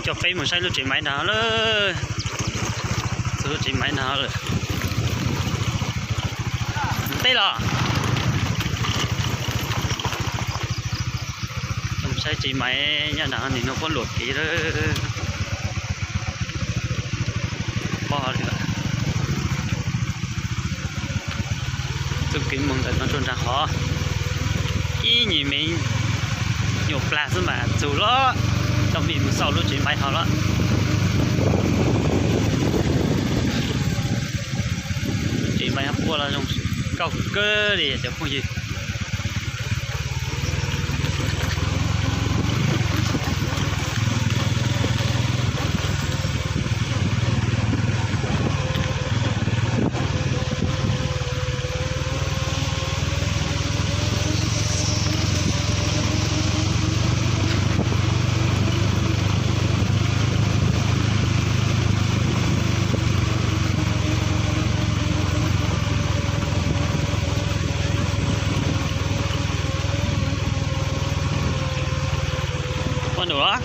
Coj peb mus saib lub tsev maiv ntag lawm. Txog lub tsev maiv ntag lawm. Teb los. Saib tsev maiv nyob ntag, nim no puab luam kev lawm. Pob li. Txuj kev mus ntawm no rau nraag hov, ib nyuag me nyuam plag xwb mas txug lawm. Coj mej mus xauj lub tsev maiv hov lawm. Lub tsev maiv puab los zoo nkauj kawg li cov phooj ywg. Ua num los.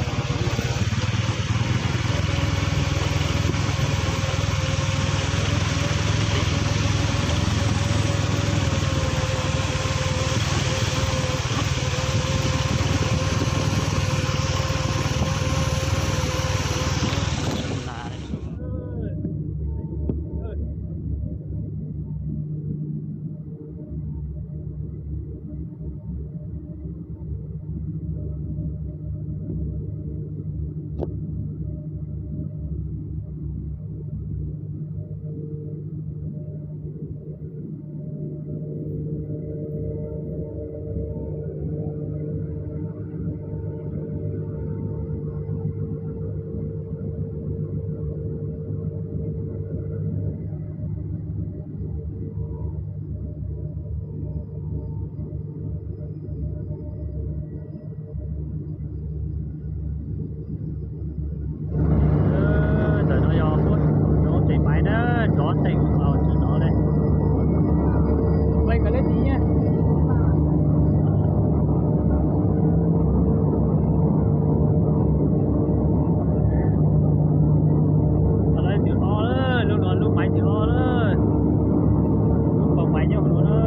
Ntawm no yog lub tsev maiv na, nrov nteeg tsis nov li. Lub no lub maiv tim ob lawm. Lub kaus maiv nyob hauv no na.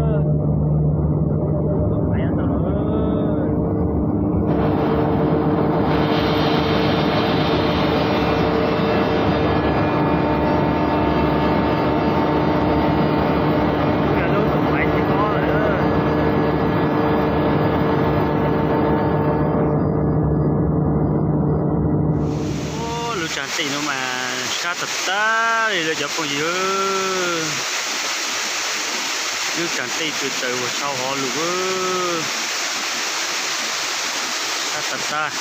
Lub maiv tau lawm. Lub kaus maiv tim ob lawm. Lub tsav tej no mas sab tag tag li lawm cov phooj ywg. Lub tsav tej tsaws tsaws ua sau hov lug, sab tag tag.